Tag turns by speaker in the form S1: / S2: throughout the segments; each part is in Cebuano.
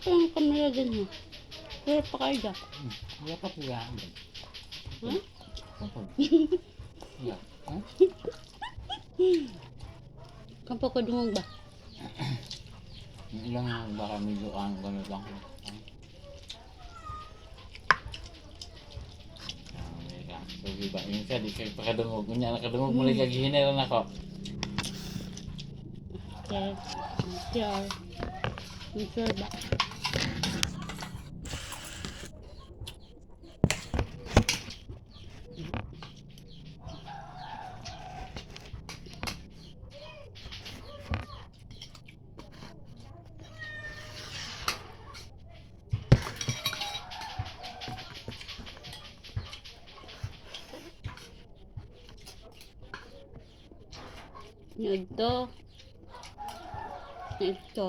S1: Pa ang kamera din ha. Pero pa kayo dyan.
S2: Wala pa po yan.
S1: Hmm?
S2: Opo. Yeah. Huh?
S1: Kampa ko dungog ba?
S2: Yung ilang baka medyo ang ganun lang. Ah, so, diba? Yung siya, di kayo pakadungog. Kunya, nakadungog muli kag hiniran ako.
S1: Okay. Sure. Sure ba? Ito. Ito.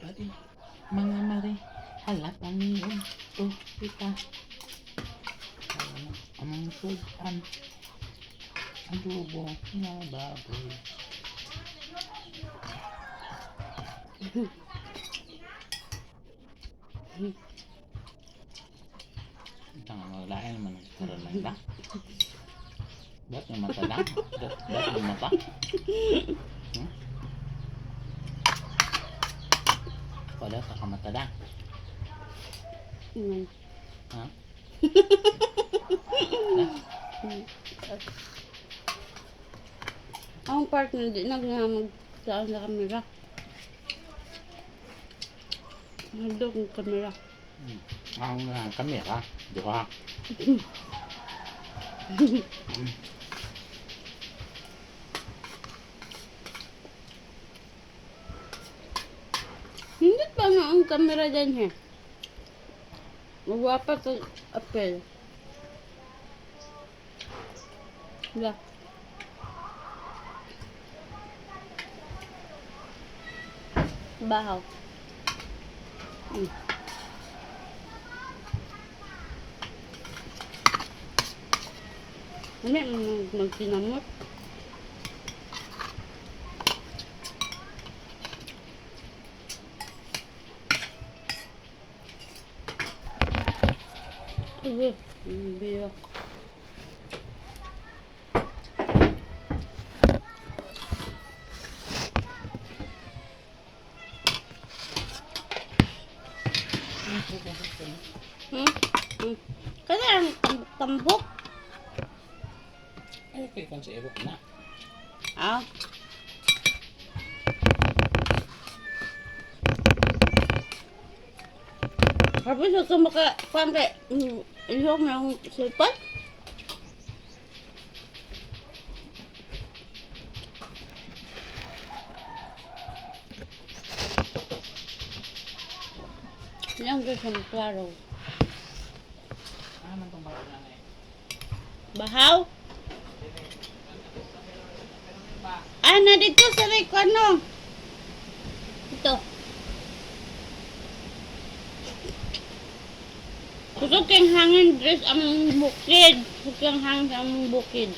S2: Pati, mga mare, halat ang iyong to kita. Amang sudan, adobo na baboy. Tanga maglain naman ang karon lang da. Dat ng mata da. Dat ng mata. Hmm? Wala ka kamata da. Ha?
S1: Ang partner di nag mag sa kamera. Nagdog ang kamera.
S2: Ang kamera, duha.
S1: Hindi pa nga ang kamera dyan he. Magwapa sa apel. Wala. Bahaw. Ano yung magsinamot? Sige, biyak. Hmm? Hmm. Kasi ang tambok.
S2: Ay, kay kon sa ibok na.
S1: Ah. Tapos sa maka kuan kay ilong na akong cellphone. Yang gusto mo klaro.
S2: Ah, man tong bago na eh.
S1: Bahaw? Ah, na dito sa may ano. Ito. Kusog kang hangin dress ang bukid. Kusog kang hangin sa among bukid.